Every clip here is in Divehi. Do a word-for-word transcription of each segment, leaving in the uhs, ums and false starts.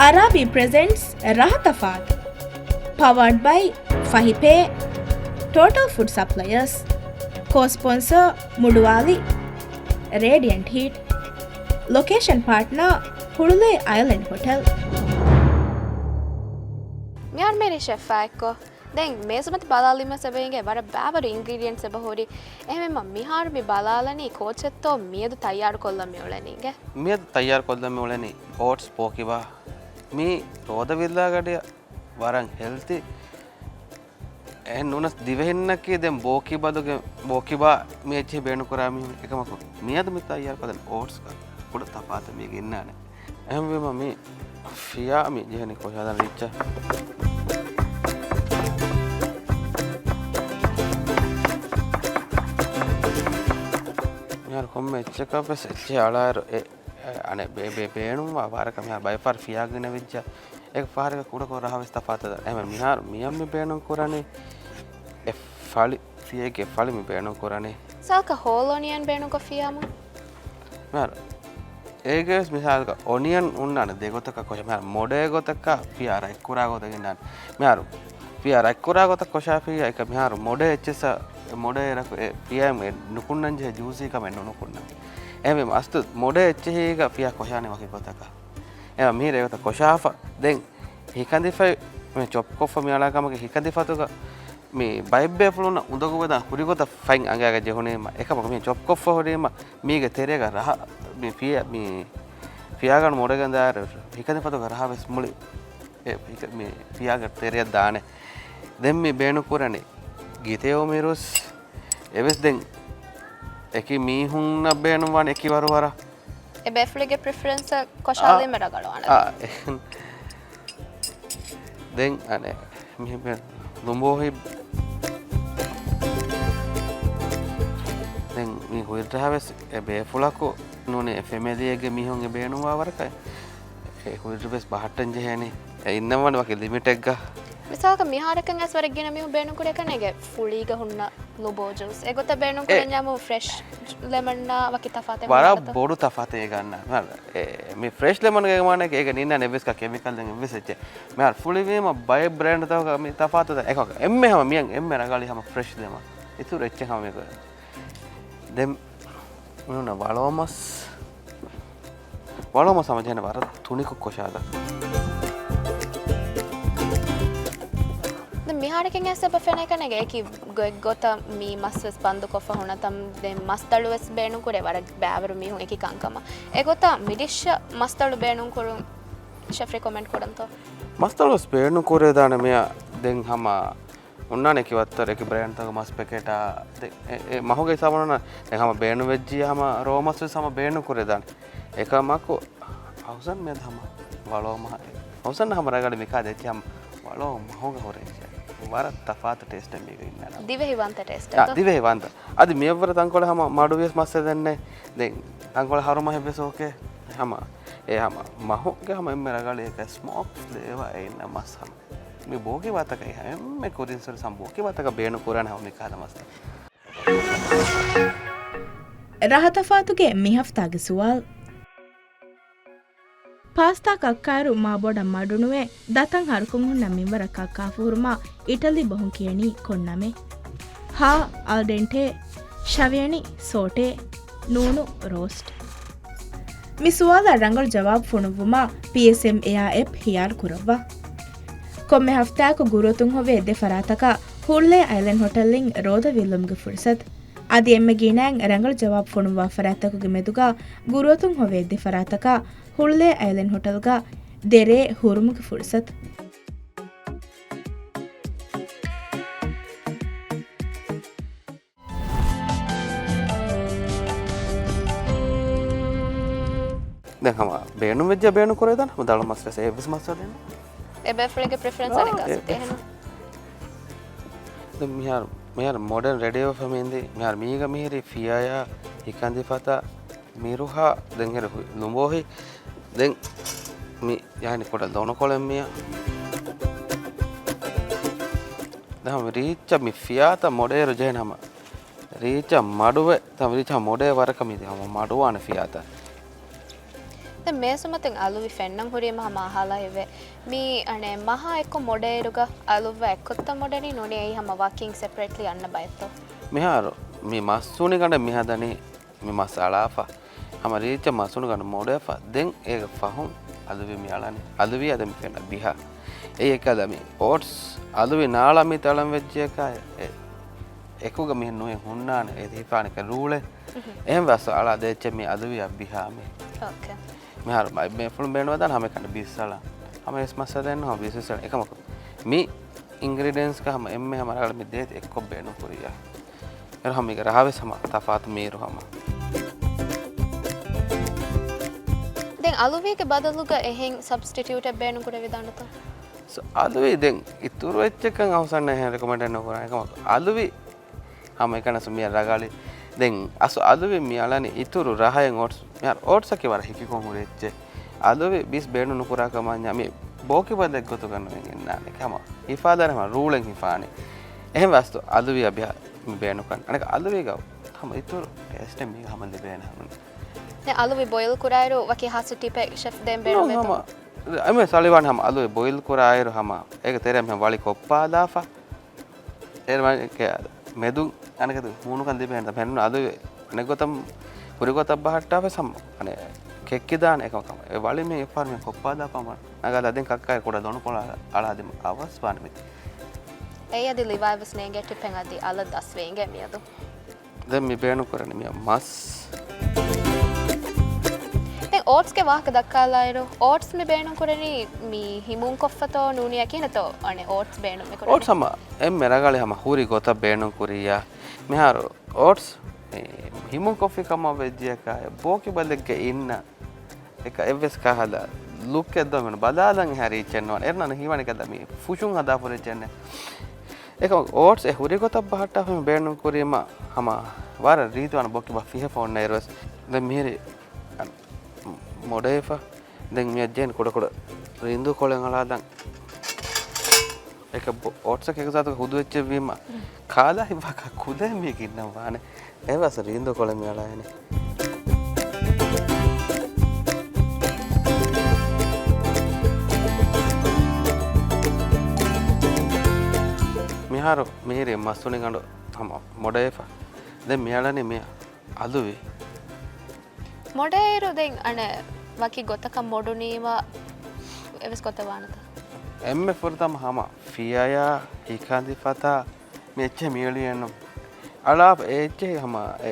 އަރާބީ ޕްރެޒެންޓްސް ރަހަތަފާތު. ޕަވާޑް ބައި ފަހިޕޭ، ޓޯޓަލް ފުޑް ސަޕްލަޔަރސް. ކޯ ސްޕޮންސަރ މުޑުވާލި ރޭޑިއަންޓް ހީޓް. ލޮކޭޝަން ޕާޓްނަރ ހުޅުލޭ އައިލެންޑް ހޮޓެލް. މިހާރު މޭރީ ޝެފްއާ އެއްކޮށް ދެން މޭޒުމަތި ބަލާލީމަ އެބަ އިނގޭ ވަރަށް ބާވަރު އިންގްރީޑިއެންޓްސް އެބަ ހުރި. އެހެންވީމަ މިހާރު މި ބަލާލަނީ ކޯޗެއްތޯ މިއަދު ތައްޔާރު ކޮށްލަން މި އުޅެނީ އިނގޭ؟ މިއަދު ތައްޔާރު ކޮށްލަން މި އުޅެނީ އޯޓްސް ބޯކިބާ. މީ ރޯދަ ވިއްލާގަޑިއަށް ވަރަށް ހެލްތީ. އެހެން ނޫނަސް ދިވެހިންނަކީ ދެން ބޯކިބާ ދޮގެ-، ބޯކިބާ މި އެއްޗެހި ބޭނުން ކުރާ މީހުން އެކަމަކު މިއަދު މި ތައްޔާރު ކޮށްދެން އޯޓްސްގަ ކުޑަ ތަފާތެއް މީގަ އިންނާނެ. އެހެންވީމަ މި ފިޔާ މި ޖެހެނީ ކޮށާދާނެ ރީއްޗަށް. މިހާރު ކޮންމެ އެއްޗަކަށް ވެސް އެއްޗެހި އަޅާއިރު އެ، އެ، އަނެއް ބޭ-، ބޭ-، ބޭނުންވާ ވާރަކަށް މިހާރު ބައެއް ފަހަރު ފިޔާ ގިނަ ވެއްޖެ. އެ ފަހަރަކަށް ކުޑަކޮށް ރަހަ ވެސް ތަފާތު. އެހެން މިހާރު މިއަށް މި ބޭނުން ކުރަނީ އެ ފަޅި، ފިޔައިގެ ފަޅި މި ބޭނުން ކުރަނީ. ސާލްކަ ހޯލް އޮނިއަން ބޭނުންކޮށް ފިޔާމު؟ މިހާރު އޭގެ ވެސް މިސާލަކަށް އޮނިއަން ހުންނާނެ ދެ ގޮތަކަށް ކޮށާ. މިހާރު މޮޑޭ ގޮތަކަށް ފިޔާ ރަތްކުރާ ގޮތަށް އިންނާނެ. މިހާރު ފިޔާ ރަތްކުރާ ގޮތަށް ކޮށާފިއްޔާ އެކަ މިހާރު މޮޑޭ އެއްޗެއްސަށް މޮޑޭ ރަކު އެ ފިޔާ އެ ނުކުންނަން ޖެހޭ ޖޫސީ ކަމެއް ނުނުކުންނަން. އެހެންވީމަ އަސްލު މޮޑޭ އެއްޗެހީގަ ފިޔާ ކޮށާނެ ވަކި ގޮތަކަށް. އެ މީރޭ ގޮތަށް ކޮށާފަ ދެން ހިކަނދިފަތް މި ޗޮޕް ކޮށްފަ މި އަޅާ ކަމަކީ ހިކަނދިފަތުގަ މި ބައެއް ބޭފުޅުންނަށް އުނދަގޫ ވެދާން ކުރި ގޮތަށް ފަތް އަނގައިގަ ޖެހުނީމަ އެކަމަކު މި ޗޮޕް ކޮށްފަ ހުރީމަ މީގެ ތެރޭގަ ރަހަ މި ފިޔަ-، މި ފިޔާގަނޑު މޮޑޭގަން ދާއިރު ހިކަނދިފަތުގަ ރަހަ ވެސް މުޅި އެ ހިކަ-، މި ފިޔާގަ ތެރެއަށް ދާނެ. ދެން މި ބޭނުން ކުރަނީ ގިތެޔޮ މިރުސް އެވެސް ދެން އެކި މީހުންނަށް ބޭނުންވާނެ އެކި ވަރު ވަރަށް. އެ ބޭފުޅެއްގެ ޕްރިފަރެންސަށް ކޮށާލީމަ ރަގަޅު އަނެއް. އާ، އެހެން. ދެން އަނެއް މި ބޭ-، ލުނބޯހި-، ދެން މި ހުއިރަހަ ވެސް އެ ބޭފުޅަކު ނޫނީ އެ ފެމިލީއެއްގެ މީހުން އެ ބޭނުންވާ ވަރަކަށް. އެ ހުއިރު ވެސް ބަހައްޓަން ޖެހޭނީ. އެ އިންނަވާނެ ވަކި ލިމިޓެއްގަ. މިސާލަކަށް މިހާރަކަށް އައިސް ވަރަށް ގިނަ މީހުން ބޭނުން ކުރޭ ކަން އޭގެ ފުޅީގަ ހުންނަ ލުބޯ ޖޫސް. އެގޮތަށް ބޭނުން އެ ކުރަންޏާމު ފްރެޝް ލެމަންނާ ވަކި ތަފާތެއް ވަރަށް ހުންނާނެތަ؟ ބޮޑު ތަފާތެއް އެގަންނަ. އެ، މި ފްރެޝް ލެމަންގެ މާނައަކީ އޭގަ ނިންނާނެ އެއްވެސް ކެމިކަލް ދެން އެއްވެސް އެއްޗެއް. މިހާރު ފުޅިވީމަ ބައެއް ބްރޭންޑްތަކުގަ މި ތަފާތު ދެން އެކަކު އެންމެ ހަމަ މިއަން އެންމެ ރަނގަޅީ ހަމަ ފްރެޝް ލެމަން. އިތުރު އެއްޗެއް ހަމަ މި ދެން މި ހުންނަ ވަޅޯމަސް. ވަޅޯމަސް ހަމަ ޖެހޭނެ ވަރަށް ތުނިކޮށް ކޮށާލަން. ދެން މިހާރަކަށް އައިސް އެބަ ފެނޭ ކަން އެކި ގޮތްގޮތަށް މި މަސް ވެސް ބަންދުކޮށްފަ ހުންނަތަން ދެން މަސްދަޅު ވެސް ބޭނުން ކުރޭ ވަރަށް ބާވަރު މީހުން އެކި ކަންކަމަށް. އެގޮތަށް މި ޑިޝަށް މަސްދަޅު ބޭނުން ކުރުން ޝެފް ރިކޮމެންޑް ކުރަންތޯ؟ މަސްދަޅު ވެސް ބޭނުން ކުރޭ ދާނެ މިއަށް ދެން ހަމަ ހުންނާނެ އެކި ވައްތަރު އެކި ބްރޭންޑްތަކުގެ މަސް ޕެކެޓާ ދެ-، އެ، އެ މަހުގެ ހިސާބުން ހުންނަ ދެން ހަމަ ބޭނުންވެއްޖިއްޔާ ހަމަ ރޯ މަސް ވެސް ހަމަ ބޭނުން ކުރެދާނެ. އެކަމަކު ހައުސަން މިއަދު ހަމަ ވަޅޯ މަހަށް، ހައުސަން ހަމަ ރަނގަޅި މިކާ ދެއްޗި ހަމަ ވަޅޯ މަހުގަ ހުރެއްޖެ. ވަރަށް ތަފާތު ޓޭސްޓެއް މީގަ އިންނަން. ދިވެހި ވަންތަ ޓޭސްޓެއް. އާ، ދިވެހި ވަންތަ. އަދި މިއަށްވުރެ ތަންކޮޅެއް ހަމަ މަޑުވިޔަސް މައްސަލައެއް ނެތް. ދެން ތަންކޮޅެއް ހަރުމަހެއްވެސް އޯކޭ. ހަމަ އެ ހަމަ މަހުގެ ހަމަ އެންމެ ރަނގަޅީ އެކަ ސްމޯކް ފްލޭވާ އެއިންނަ މަސް ހަމަ. މި ބޯކިބާތަކަށް އެންމެ ކުރިން ސޮރި ހަމަ ބޯކިބާތަކަށް ބޭނުން ކުރާނެ ހަމަ މި ކާދަ މަސްތައް. ރަހަތަފާތުގެ މި ހަފްތާގެ ސުވާލު. ޕާސްތާ ކައްކާއިރު މާ ބޮޑަށް މަޑުނުވެ، ދަތަން ހަރުކޮށް ހުންނަ މިންވަރަށް ކައްކާފަ ހުރުމާ އިޓަލީ ބަހުން ކިޔަނީ ކޮން ނަމެއް؟ ހާ، އަލް ޑެންޓޭ، ޝަވިޔަނި، ސޯޓޭ، ނޫނު، ރޯސްޓް. މި ސުވާލަށް ރަނގަޅު ޖަވާބު ފޮނުއްވުމަށް ޕީއެސްއެމް އެއާ އެޕް ހިޔާރު ކުރައްވާ. ކޮންމެ ހަފްތާއަކު ގުރުއަތުން ހޮވޭ ދެ ފަރާތަކަށް ހުޅުލޭ އައިލެންޑް ހޮޓެލްއިން ރޯދަ ވިއްލުމުގެ ފުރުސަތު. އަދި އެންމެ ގިނައިން ރަނގަޅު ޖަވާބު ފޮނުއްވާ ފަރާތްތަކުގެ މެދުގަ ގުރުއަތުން ހޮވޭ ދެ ފަރާތަކަށް ހުޅުލޭ އައިލެންޑް ހޮޓެލްގަ ދެ ރޭ ހުރުމުގެ ފުރުސަތު. ދެން ހަމަ ބޭނުން ވެއްޖެ ބޭނުން ކުރެވިދާނެ ހަމަ ދަޅު މަސް ވެސް އެއްވެސް މައްސަލައެއް ނެތް. އެ ބޭފުޅެއްގެ ޕްރިފަރެންސް އާ، އަނެއްކާ އެ، ސިޓީ އެ. އެހެން. ދެން މިހާރު، މިހާރު މޮޑަން ރެޑިއޯ ފަމިންދި މިހާރު މީގަ މިހިރީ ފިޔަޔާ ހިކަނދިފަތާ މިރުހާ ދެން ހެރި ހު-، ލުނބޯހި ދެން މި ޔާނި ކުޑަ ދޮނުކޮޅެއް މިޔާ. ދެން ހަމަ ރީއްޗަށް މި ފިޔާތައް މޮޑޭރު ޖެހެން ހަމަ ރީއްޗަށް މަޑުވެ، ތަ ރީއްޗަށް މޮޑޭ ވަރަކަށް މި ހަމަ މަޑުވާނެ ފިޔާތައް. ދެން މޭޒުމަތިން އަލުވި ފެންނަން ހުރީމަ ހަމަ އަހާލާ އެވެ. މީ އަނެއް މަހާ އެއްކޮށް މޮޑޭއިރުގަ އަލުއްވާ އެއްކޮށްތަ މޮޑެނީ ނޫނީ އެއީ ހަމަ ވަކިން ސެޕްރޭޓްލީ އަންނަ ބައެއްތޯ؟ މިހާރު މި މަސް ހުނި ގަނޑެއް މި ހަދަނީ މި މަސް އަޅާފަ. ހަމަ ރީއްޗަށް މަސް ހުނި ގަނޑު މޮޑޭފަ. ދެން އޭގެ ފަހުން އަލުވި މި އަޅަނީ. އަލުވި އަދަ މި ފެންނަ ބިހާ. އެއީ އެކަލަ މި އޯޓްސް އަލުވި ނާޅާ މި ތަޅަން ވެއްޖިއަކާ އެ، އެ، އެކުގަ މިހެން ނުހެން ހުންނާނެ އެ ހިފާނެ ރޫޅެއް. އެހެން ވެސް އަޅާ ދޭއްޗެއް މި އަލުވިއަށް ބިހާ މި. މިހާރު މަ-، މޭފުޅުން ބޭނުންވެދާނެ ހަމަ އެކަނި ބިސްއަޅާ. ހަމަ އެސް މައްސަލައެއް ނޫން ހަމަ ބިސްއަޅާ. އެކަމަކު މި އިންގްރީޑިއެންޓްސްގަ ހަމަ އެންމެ ހަމަ ރަނގަޅު މި ދޭތި އެއްކޮށް ބޭނުން ކުރިޔާ. އެރު ހަމަ މީގެ ރަހަވެސް ހަމަ ތަފާތު މީރު ހަމަ. ދެން އަލުވީގެ ބަދަލުގަ އެހެން ސަބްސްޓިޓިއުޓެއް ބޭނުން ކުރެވިދާނެތަ؟ ސޯ، އަލުވީ ދެން އިތުރު އެއްޗެއްކަން އަހުސަން އެހެން ރެކޮމެންޑެއް ނުކުރާ. އެކަމަކު އަލުވީ ހަމަ އެކަނަސް މިޔަށް ރަގަޅި. ދެން އަސް އަލުވި މި އަޅަނީ އިތުރު ރަހައެއް އޯޓްސް. މިހާރު އޯޓްސްއަކީ ވަރަށް ހިކިކޮށް ހުރި އެއްޗެއް. އަލުވި ބިސް ބޭނުން ނުކުރާ ކަމަށް މި ބޯކިބަލެއް ގޮތުގަ ނުވެގެންނާނެ. ހަމަ ހިފާލާނެ ހަމަ ރޫޅެއް ހިފާނެ. އެހެން ވެސް އަލުވިއަށް ބިހާ މި ބޭނުންކަން. އަނެކަ އަލުވީގަ ހަމަ އިތުރު ޓޭސްޓެއް މީގަ ހަމަ ލިބޭނެ ހަމަ. ދެން އަލުވި ބޮއިލް ކުރާއިރު ވަކި ހާސް ޓިޕެއް ޝެފް ދޭން ނޫން ބޭނުމޭތޯ؟ ހަމަ އެމެ ސަޅިވާން ހަމަ އަލުވި ބޮއިލް ކުރާއިރު ހަމަ އޭގެ ތެރެއަށް މި ވަޅި ކޮއްޕާލާފަ. އޭރު މެދުން އަނެކަދު ހޫނުކަން ލިބޭނެ ފެންނު އަލުވި އަނެއްގޮތަށް ހުރިގޮތަށް ބަހައްޓާފަ ހަމަ އަނެ ކެއްކިދާނެ އެކަމަކަމަ. އެ ވަޅި މި އެއްފަހަރު މި ކޮއްޕާލާފަ ހަމަ ނަގާލާ ދެން ކައްކާގެ ކުޑަ ލޮނުކޮޅާ އަޅާދިމަ އަވަސްވާނެ މިތި. އެއީ އަދި ލިވާ ވެސް ނޭނގޭ ޓިޕެއް އަދި އަލަށް ދަސްވެ އިނގޭ މިއަދު. ދެން މި ބޭނުން ކުރަނީ މި މަސް. ދެން އޯޓްސްގެ ވާހަކަ ދައްކާލާއިރު، އޯޓްސް މި ބޭނުން ކުރަނީ މި ހިމުން ކޮށްފަތޯ ނޫނިޔާ ކިހިނެތޯ އަނެއް އޯޓްސް ބޭނުން މި ކުރަނީ؟ އޯޓްސް ހަމަ އެންމެ ރަނގަޅި ހަމަ ހުރި ގޮތަށް ބޭނުން ކުރިޔާ. މިހާރު އޯޓްސް އެ، ހިމުން ކޮށްފި ކަމަށް ވެއްޖިއަކާ ބޯކިބަލެއްގެ އިންނަ އެކަ އެއްވެސް ކަހަލަ ލުކެއް ދޯ މިނު ބަލާލަން އެހާ ރީއްޗެއް ނުވާނެ. އޭރުން ހީވަނީ ކަދަ މި ފުށުން ހަދާފަ ރީއްޗެއް ނެ. އެކަމަކު އޯޓްސް އެ ހުރި ގޮތަށް ބަހައްޓާފަ ބޭނުން ކުރީމަ ހަމަ ވަރަށް ރީތިވާނެ ބޯކިބަ ފިހެފަ އޮންނަ އިރުވެސް. ދެން މިހިރި މޮޑޭފަ. ދެން މިއަށް ޖެހެން ކުޑަކުޑަ ރިނދު ކޮޅެއް އަޅާލަން. އެކަ ބޮ-، އޯޓްސަކަށް އެކަ ޒާތުގެ ހުދު އެއްޗެއް ވީމަ، ކާލާ ހިއްވާކަށް ކުދޭ މީގެ އިންނަން ވާނެ. އެވެސް ރީނދު ކޮޅެއް މި އަޅާއިނެ. މިހާރު މިހިރީ މަސް ހުނި ގަނޑު ހަމަ މޮޑޭފަ. ދެން މި އަޅަނީ މި އަލުވި. މޮޑޭއިރު ދެން އަނެއް ވަކި ގޮތަކަށް މޮޑުނީމަ އެވެސް ގޮތެއް ވާނެތަ؟ އެންމެ ފުރަތަމަ ހަމަ ފިޔަޔާ ހިކަނދި ފަތާ މި އެއްޗެހި މިއުޅިއެއްނު. އަޅާފަ އެ އެއްޗެހި ހަމަ އެ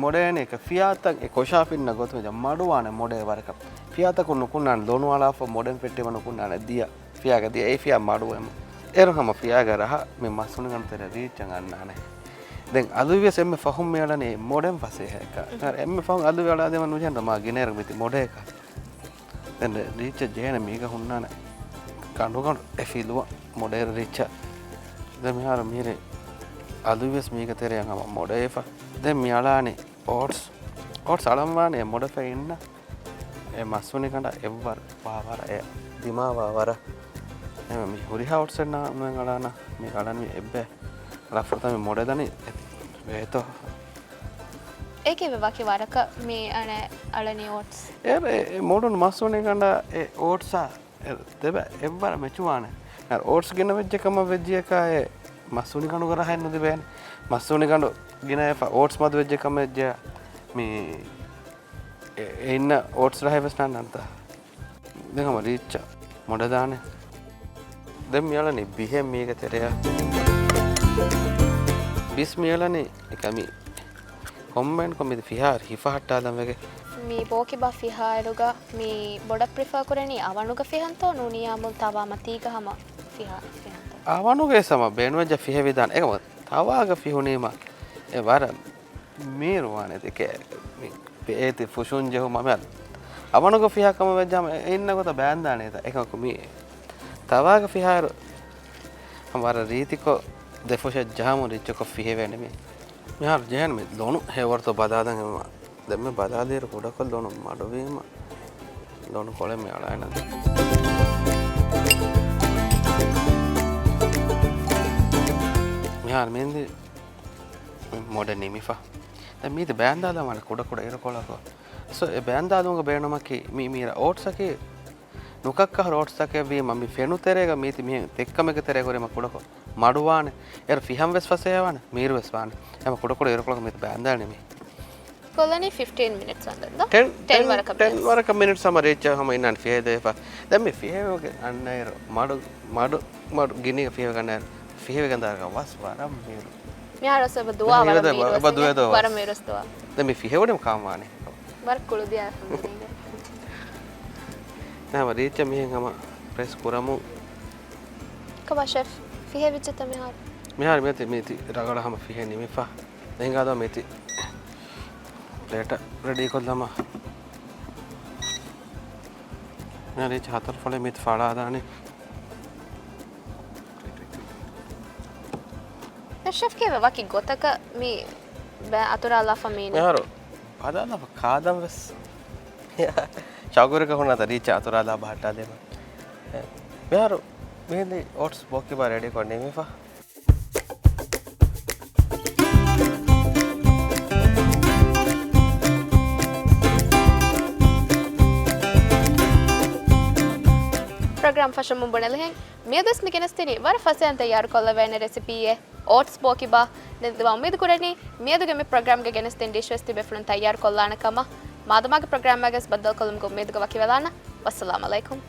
މޮޑޭނެ އެކަ ފިޔާތައް އެ ކޮށާފިންނަ ގޮތުމެޖަ މަޑުވާނެ މޮޑޭ ވަރަކަށް. ފިޔާތަކުން ނުކުންނާނެ ލޮނު އަޅާފަ މޮޑެން ފެއްޓިވަ ނުކުންނާނެ ދިޔަ. ފިޔާގަ ދިޔަ އެ ފިޔާ މަޑުވެމު. އޭރު ހަމަ ފިޔާގަ ރަހަ މި މަސް ހުނި ގަނޑު ތެރެ ރީއްޗަށް އަންނާނެ. ދެން އަލުވިޔަސް އެންމެ ފަހުން މި އަޅަނީ މޮޑެން ފަސޭހައެއްކަ. އެންމެ ފަހުން އަލުވި އަޅާދެމަ ނުޖެހެން މާ ގިނައިރު މިތި މޮޑޭކަ. ދެން ރީއްޗަށް ޖެހޭނެ މީގަ ހުންނާނެ ގަނޑުގަނޑު އެ ފިލުވަ މޮޑޭރު ރީއްޗަށް. ދެން މިހާރު މިހިރި އަލުވިޔަސް މީގަ ތެރެއަށް ހަމަ މޮޑޭފަ. ދެން މި އަޅާނީ އޯޓްސް. އޯޓްސް އަޅަންވާނީ އެ މޮޑެފަ އިންނަ އެ މަސް ހުނި ގަނޑަށް އެއްވަރު ވާ ވަރަށް އެ ދިމާވާ ވަރަށް. އެ މި ހުރިހާ އޯޓްސެއް ނާ ނުވެ އަޅާނަ މި އަޅަން މި އެއްބެ ރަފުރުތަ މި މޮޑެލަނީ ވޭތޯ. އޭކެވެ ވަކި ވަރަކަށް މި އަނެއް އަޅަނީ އޯޓްސް. އެ، އެ، އެ މޮޑުން މަސް ހުނި ގަނޑަށް އެ އޯޓްސާ އެ ދެބަ އެއްވަރަށް މެޗުވާނެ. އަރ އޯޓްސް ގިނަ ވެއްޖެ ކަމަށް ވެއްޖިޔަކާ އެ މަސް ހުނި ގަނޑުގަ ރަހައެއް ނުލިބޭނެ. މަސް ހުނި ގަނޑު ގިނަ އެފަ އޯޓްސް މަދު ވެއްޖެ ކަމަށް ވެއްޖެ މި އެ، އެ އިންނަ އޯޓްސް ރަހެއް ވެސް ނާންނަންތަ؟ ދެން ހަމަ ރީއްޗަށް މޮޑަދާނެ. ދެން މިއަޅަނީ ބިހެއް މީގެ ތެރެއަށް. ބިސް މިއަޅަނީ އެކަމި ކޮމްބައިންކޮށް މި ފިހާރަ ހިފަހައްޓާލަން ވެގެ. މި ބޯކިބާ ފިހާއިރުގަ މި ބޮޑަށް ޕްރިފާ ކުރަނީ އަވަނުގަ ފިހަންތޯ ނޫނިޔާމުލް ތަވާ މަތީގަ ހަމަ ފިހާ، ފިހަންތޯ؟ އަވަނުގަ ސަމަ ބޭނުވެއްޖެ ފިހެވިދާނެ. އެކަމަ ތަވާގަ ފިހުނީމަ އެ ވަރަށް މީރުވާނެ ދެކެ މި އޭތި ފުށުން ޖެހުމަށް މި އަވަނުގަ ފިހާ ކަމަށް ވެއްޖާމަ އެ އިންނަ ގޮތަށް ބައިންދާނެތަ؟ އެކަމަކު މި ތަވާގަ ފިހާއިރު ވަރަށް ރީތިކޮށް ދެފުށަށް ޖަހަމުން ރިއްޗަކޮށް ފިހެވޭނެ މި. މިހާރު ޖެހޭނެ މި ލޮނު ހެޔޮވަރުތޯ ބަލާލަން އެމަ. ދެންމެ ބަލާލިއިރު ކުޑަކޮށް ލޮނު މަޑުވީމަ ލޮނު ކޮޅެއް މި އަޅާނަން. މިހާރު މި މޮޑެއް ނިމިފަ. ދެން މީތި ބައިންދާލަން ވާނެ ކުޑަކުޑަ އިރުކޮޅަކު. ސޯ، އެ ބައިންދާލުމުގެ ބޭނުމަކީ މި، މީރަ އޯޓްސަކީ ނުކައްކަހަރު އޯޓްސްތަކެއްވީމަ، މި ފެނު ތެރޭގަ މީތި މިހެން ތެއްކަމެއްގެ ތެރޭ ހުރީމަ ކުޑަކޮށް މަޑުވާނެ. އޭރު ފިހަން ވެސް ފަސޭހަވާނެ، މީރު ވެސް ވާނެ. އެމަ ކުޑަކުޑަ އިރުކޮޅަކަށް މީތި ބައިންދާނެ މި. ކޮލަނީ ފިފްޓީން މިނިޓްސް ވަންދެން ދޯ؟ ޓެން، ޓެން ޓެން، ވަރަކަށް ޓެން މިނިޓްސް. ވަރަކަށް މިނިޓްސް ހަމަ ރީއްޗަށް ހަމަ އިންނާނެ ފިހެދޭފަ. ދެން މި ފިހެވިގެން އަންނައިރު މަޑު، މަޑު، މަޑު ގިނީގަ ފިހެވިގަންނައިރު ފިހެވިގަން ދާރަކަށް ވަސް ވަރަށް މީރު. މިހާރު އަސް އެބަ ދުވާ ވަރަށް މީރު ވެސް އެބަ ދުވެ ދޯ ވަސް. ވަރަށް މީރު ވެސް ދުވާ. ދެން މި ފިހެވުނީ ކާން ވާނެ. ވަރަށް ކުޅުދިޔާ ފެމިލީގެ. ނާމަ ރީއްޗަށް މިހެން ހަމަ ޕްރެސް ކުރަމުން. ކަމާ ޝެފް ފިހެވިއްޖެތަ މިހާރު؟ މިހާރު މިއޮތީ މީތި ރަގަޅަށް ހަމަ ފިހެ ނިމިފަ. ދެން ހިނގާދޯ މީތި ޕްލޭޓަށް ރެޑީ ކޮށްލަމާ. މިހާރު ރީއްޗަށް ހަތަރު ފަޅެއް މީތި ފަޅާދާނެ. ޝެފް ކީއްވެ ވަކި ގޮތަކަށް މި ބައި އަތުރާލާފަ މީނީ؟ މިހާރު ބަލާލާފަ ކާދަން ވެސް. ޝައުގުވެރިކަން ހުންނާތަ ރީއްޗަށް އަތުރާލާ ބަހައްޓާލީމަ. މިހާރު މިހެން އޯޓްސް ބޯކިބާ ރެޑީކޮށް ނިމިފަ. ޕްރޮގްރާމް ފަށަމުން ބުނެލިހެން މިއަދުވެސް މި ގެނެސްދިނީ ވަރަށް ފަސޭހަން ތައްޔާރުކޮށްލެވޭނެ ރެސިޕީއެއް. އޯޓްސް ބޯކިބާ. ދެން ދުވާ އުއްމީދު ކުރަނީ މިއަދުގެ މި ޕްރޮގްރާމްގަ ގެނެސްދިން ޑިޝް ވެސް ތިބޭފުޅުން ތައްޔާރު ކޮށްލާނެ ކަމަށް. މާދަމާގެ ޕްރޮގްރާމްގައި ވެސް ބައްދަލުކޮށްލުމުގެ އުއްމީދުގަ ވަކިވެލާނަން. ވައްސަލާމް އަލައިކުމް.